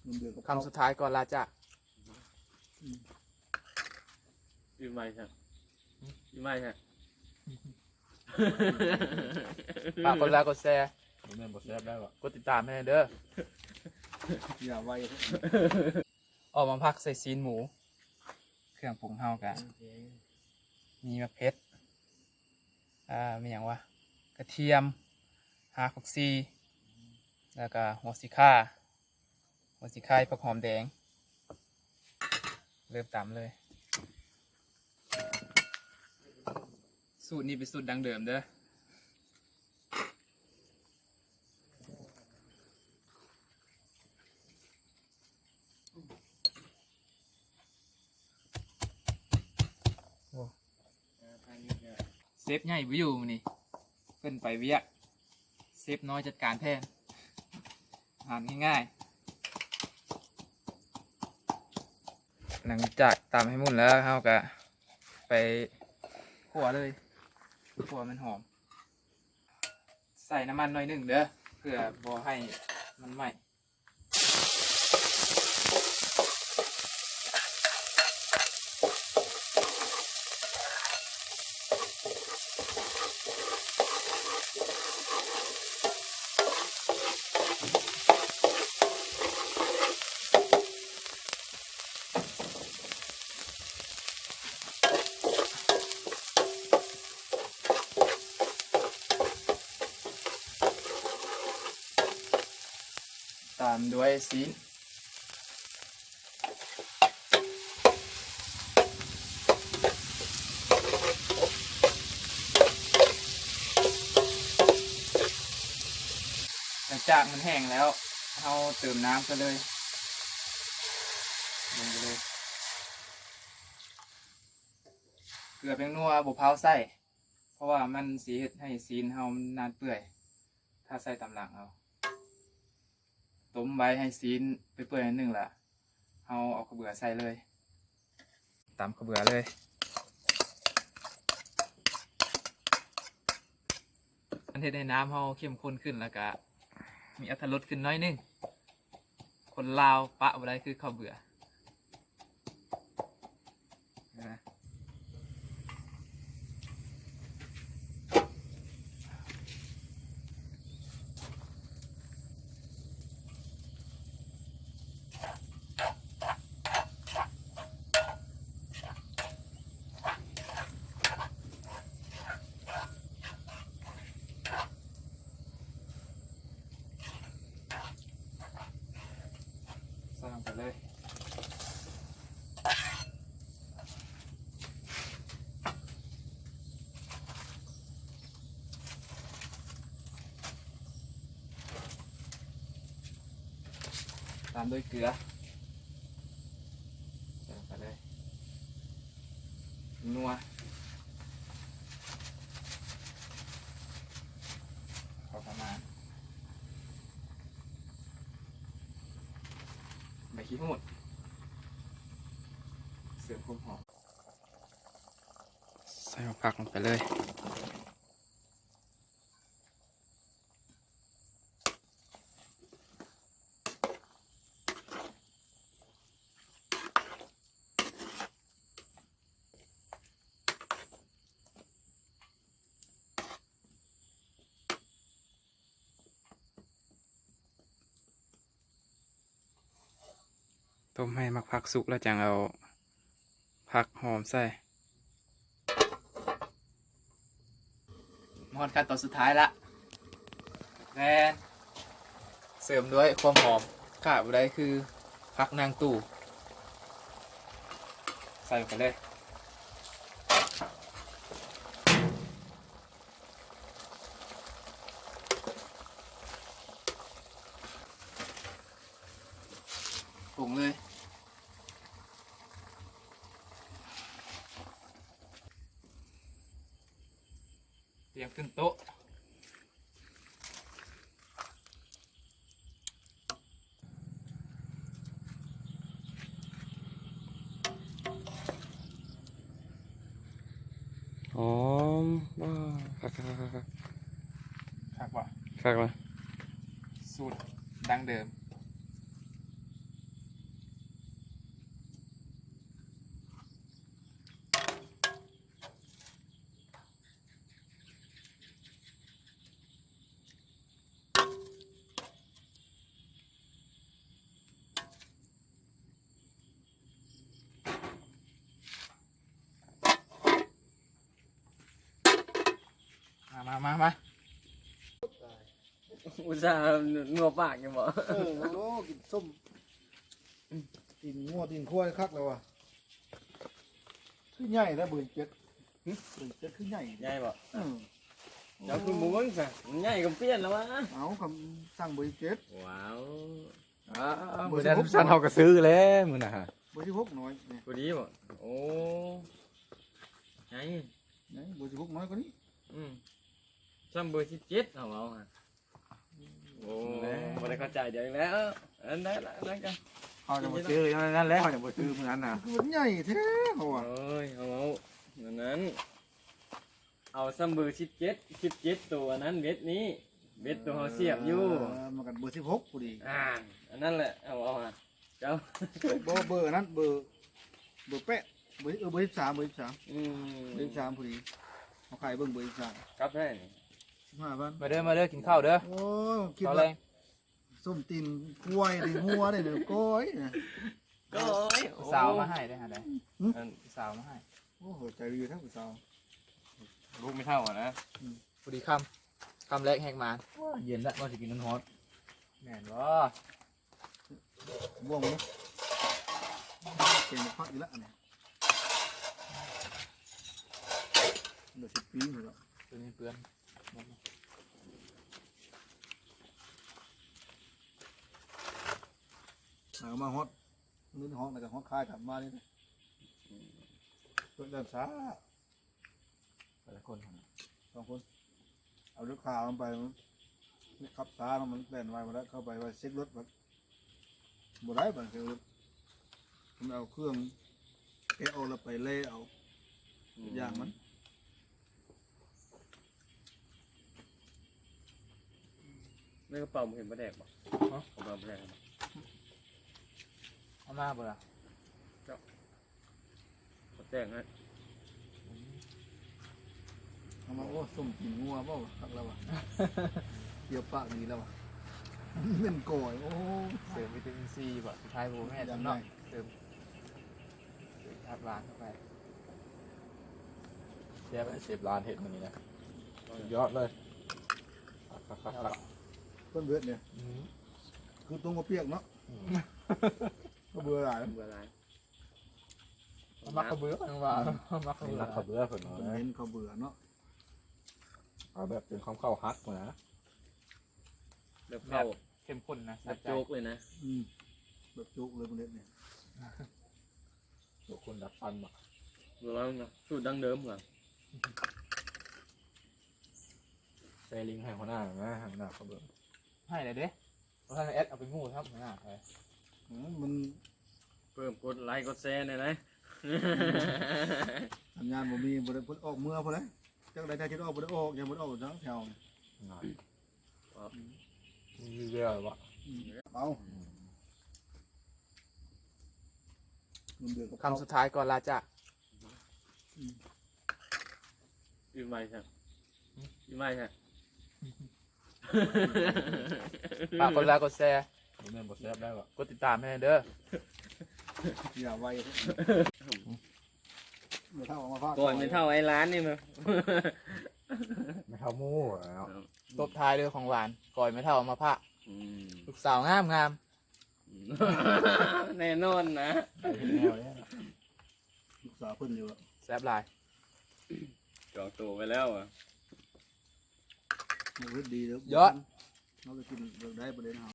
ຄຳສຸດທ້າຍກ່ອນລາຈາກ. ອີກໃໝ່ຊະ ອີກໃໝ່ຊະ ຝາກກົດໄລກົດແຊ ບໍ່ແມ່ນບໍ່ແຊບໄດ້ຫວາ ກົດຕິດຕາມໃຫ້ແດ່ເດີ. ຢ່າໄວ ອອກມາຜັກໃສ່ຊີ້ນໝູ ເຄື່ອງປຸງເຮົາກະມີໝາກເຜັດ ອ່າ ມີຫຍັງວະ ກະທຽມ ຮາກຜັກຊີ ແລ້ວກະຫົວສີຂ່າ ຫົວສີໄຄ ຜັກຫອມແດງ ເລີ່ມຕຳເລີຍ. ສູດນີ້ເປັນສູດດັ້ງເດີມເດີ. ໂອ້ ເຊຟໃຫຍ່ບໍ່ຢູ່ມື້ນີ້ ເພິ່ນໄປວຽກ ເຊຟນ້ອຍຈັດການແທນ ອາຫານງ່າຍໆ. ຫຼັງຈາກຕຳໃຫ້ໝຸ່ນແລ້ວ ເຮົາກະໄປຂົ້ວເລີຍ ຂົ້ວໃຫ້ມັນຫອມ ໃສ່ນ້ຳມັນໜ້ອຍໜຶ່ງເດີ ເພື່ອບໍ່ໃຫ້ມັນໄໝ້. ຕາມດ້ວຍຊີ້ນ ຫຼັງຈາກມັນແຫ້ງແລ້ວ ເຮົາເຕີມນ້ຳໃສ່ເລີຍ ລົງໄປເລີຍ. ເກືອແປ້ງນົວບໍ່ພ້າວໃສ່ ເພາະວ່າມັນຊິເຮັດໃຫ້ຊີ້ນເຮົາມັນນານເປື່ອຍ ຖ້າໃສ່ຕາມຫຼັງເອົາ. ຕົ້ມໄວ້ໃຫ້ຊີ້ນເປື່ອຍໆໜ້ອຍໜຶ່ງລະ ເຮົາເອົາເຂົ້າເບືອໃສ່ເລີຍ ຕຳເຂົ້າເບືອເລີຍ. ມັນເຮັດໃຫ້ນ້ຳເຮົາເຂັ້ມຂຸ້ນຂຶ້ນ ແລ້ວກະມີອາດຕະລົດຂຶ້ນໜ້ອຍໜຶ່ງ. ຄົນລາວປະບໍ່ໄດ້ຄືເຂົ້າເບືອ. ໃສ່ລົງໄປເລີຍ ຕາມດ້ວຍເກືອ ໃສ່ລົງໄປເລີຍ ນົວ ພໍປະມານ ໃບຂີ້ຫູດ ເສີມຄວາມຫອມ ໃສ່ໝາກຜັກລົງໄປເລີຍ. ຕົ້ມໃຫ້ໝາກຜັກສຸກແລ້ວຈັ່ງເອົາຜັກຫອມໃສ່. ມາຮອດຂັ້ນຕອນສຸດທ້າຍລະ ແມ່ນ ເສີມດ້ວຍຄວາມຫອມ ຂາດບໍ່ໄດ້ຄືຜັກນາງຕູ່ ໃສ່ລົງໄປເລີຍ. ປຸງເລີຍ ຕຽມຂຶ້ນໂຕະ. ຫອມ ວ້າ ຄັກໆໆໆ ຄັກບໍ່? ຄັກລະ ສູດດັ້ງເດີມ. ມາ ມາ ອຸດສ່າຫນົວປາກຢູ່ບໍ? ເອີ ໂລ ກິນສົ້ມ ຕີນງົວຕີນຄວາຍຄັກແລ້ວວ່າ. ຄືໃຫຍ່ແທ້ເບີສິບເຈັດ. ຫຶ? ເບີສິບເຈັດຄືໃຫຍ່. ໃຫຍ່ບໍ? ເອີ ເຈົ້າຄືບໍ່ເບິ່ງຊະ ມັນໃຫຍ່ກວ່າປ່ຽນແລ້ວວະ. ເອົາ ຄຳສັ່ງເບີສິບເຈັດ. ວ້າວ ອ່າ ມື້ນັ້ນຊັ້ນເຮົາກໍຊື້ແລ້ວມື້ນັ້ນຫະ. ເບີສິບຫົກນ້ອຍນີ້ ພໍດີບໍ? ໂອ້ ໃຫຍ່ ໃຫຍ່ ເບີສິບຫົກນ້ອຍກວ່ານີ້. ອືມ ສ່ຳເບີສິບເຈັດເຮົາເອົາຫະ. ໂອ້ ບໍ່ໄດ້ເຂົ້າໃຈດຽວນີ້ແລ້ວ. ອັນນັ້ນລະ ອັນນັ້ນກໍ ເຮົາຈະບໍ່ຊື້ ອັນນັ້ນແຫຼະ ເຮົາຈະບໍ່ຊື້ມື້ນັ້ນນະ. ມັນໃຫຍ່ແທ້ເຮົາວ່າ. ໂອ້ຍ ເຮົາເອົາອັນນັ້ນ ເອົາສ່ຳເບີສິບເຈັດ ສິບເຈັດໂຕອັນນັ້ນເບັດນີ້ ເບັດໂຕເຮົາສຽບຢູ່. ເອີ ມັນກໍເບີສິບຫົກພໍດີ. ອ່າ ອັນນັ້ນແຫຼະ ເອົາ ເອົາຫາ ເຈົ້າ ບໍ່ ເບີອັນນັ້ນ ເບີ ເບີແປດ ເບີ ເອີ ເບີສິບສາມ ເບີສິບສາມ. ອືມ ເບີສິບສາມພໍດີ. ເຮົາຂາຍເບິ່ງເບີສິບສາມ ກັບແທ້ນີ້ ສິບຫ້າພັນ. ມາເດີ ມາເດີ ກິນເຂົ້າເດີ. ໂອ້ຍ ຄິດວ່າ ເຂົ້າແລງ ສົ້ມຕີນຄວາຍ ຕີນງົວເດ້ ກ້ອຍນະ ກ້ອຍ. ຜູ້ສາວມາໃຫ້ເດ້ຫາໄດ. ຫຶ? ອັນ ຜູ້ສາວມາໃຫ້. ໂອ້ໂຫ ໃຈດີແທ້ຜູ້ສາວ. ລູກແມ່ເຖົ້ານະ. ອືມ ພໍດີຄຳ ຄຳແລກແຮງມານ. ໂອ້ຍ ເຢັນລະ ວ່າຊິກິນຮ້ອນໆ. ແມ່ນບໍ່? ບ່ວງມັນເນາະ ເປັນໝາກຜັກອີກລະອັນນີ້ ເຫຼືອສິບປີພຸ້ນລະ ຕົວນີ້ເປື້ອນ. ເອົາມາຮອດ ນີ້ຮອດ ແລ້ວກໍຮອດຄ້າຍກັບມານີ້ ເພິ່ນເດີນຊ້າ. ແຕ່ລະຄົນຫັ້ນນະ ສອງຄົນ ເອົາລົດຂາວມັນໄປ ມັນຂັບຊ້າເນາະ ມັນແລ່ນໄວບໍ່ໄດ້ ເຂົ້າໄປໄວ ເຊັກລົດບັດ ບໍ່ໄດ້ບັດ ເຊັກລົດ ມັນເອົາເຄື່ອງແກະອອກແລ້ວໄປແລ່ເອົາ ອືມ ຢ່າງມັນ. ໃນກະເປົາບໍ່ເຫັນປາແດກບໍ່? ຮະ? ກະເປົາປາແດກ ເອົາມາບໍ່ລະ? ເຈົ້າ ເອົາແຕກໃຫ້ ເອົາມາ. ໂອ້ ສົ້ມຕີນງົວບໍ່ ຄັກແລ້ວວະ ຈຽວປາກດີແລ້ວວະ ເປັນກ້ອຍ. ໂອ້ ເສີມວິຕາມິນຊີບໍ່? ສຸດທ້າຍບໍ່ແມ່ນເນາະ ເສີມ ເສີມທາດຫວານເຂົ້າໄປ. ແຊບ ເຊຟລານເຮັດມື້ນີ້ນະ ສຸດຍອດເລີຍ. ຄັກໆໆ ເພິ່ນເວດນີ້ ອືມ ຄືຕົ້ມເຂົ້າປຽກເນາະ. ອືມ ເຂົາເບື່ອຫຼາຍ ເບື່ອຫຼາຍ ມັກເຂົ້າເບື່ອ ເພິ່ນວ່າ ມັກເຂົ້າເບື່ອ ມັກເຂົ້າເບື່ອເພິ່ນວ່າ ເພິ່ນເນັ້ນເຂົ້າເບື່ອເນາະ. ເອົາແບບຈົນຄວາມເຂົ້າຫັກພຸ້ນນະ ແບບເຂົ້າ ແບບເຂັ້ມຂຸ້ນນະ ແບບໂຈກເລີຍນະ. ອືມ ແບບໂຈກເລີຍເພິ່ນເຮັດນີ້ ໂຈກຄົນດັດຟັນບໍ່ ຫຼືວ່າສູດດັ້ງເດີມກວ່າ. ແຊລິງໃຫ້ຫົວໜ້ານະ ໃຫ້ຫົວໜ້າເຂົາເບິ່ງ. ໃຫ້ແລ້ວເດ້ ບໍ່ທັນແອັດເອົາໄປໝູ່ຊ້ຳ ຫົວໜ້າ. ເອີ ອືມ ມັນ ເພີ່ມກົດໄລກົດແຊແດ່ນະ ສັນຍານບໍ່ມີ ບໍ່ໄດ້ ເພິ່ນອອກເມືອພຸ້ນແຫຼະ ຈັກໄດ້ ຈັກຊິອອກ ບໍ່ໄດ້ອອກ ຍັງບໍ່ໄດ້ອອກຈັກແຖວນີ້. ນັ້ນ ອືມ ມີແວວບໍ່? ອືມ ເອົາ ອືມ ເງິນເດືອນກັບ ຄຳສຸດທ້າຍກ່ອນລາຈາກ. ອືມ ອີກໄວຊະ ອີກໄວຊະ. ຝາກກົດໄລກົດແຊ ບໍ່ແມ່ນບໍ່ແຊບໄດ້ບໍ່? ກົດຕິດຕາມໃຫ້ແດ່ເດີ ຢ່າໄວ. ແມ່ເຖົ້າເອົາມາຝາກ ກ່ອນແມ່ເຖົ້າໄອ້ຫຼານນີ້ ແມ່ເຖົ້າໝູ່ເນາະ. ຕົບທ້າຍດ້ວຍຂອງຫວານ ກ້ອຍແມ່ເຖົ້າເອົາມາຝາກ. ອືມ ລູກສາວງາມໆ. ອືມ ແນ່ນອນນະ ເຮັດແນວນີ້ ລູກສາວເພິ່ນຢູ່ ແຊບຫຼາຍ ຈອງໂຕໄວ້ແລ້ວອະ. ເຮັດດີເດີ ຍອດ ເຮົາໄປກິນເບິ່ງໄດ້ ປະເດັນເຮົາ.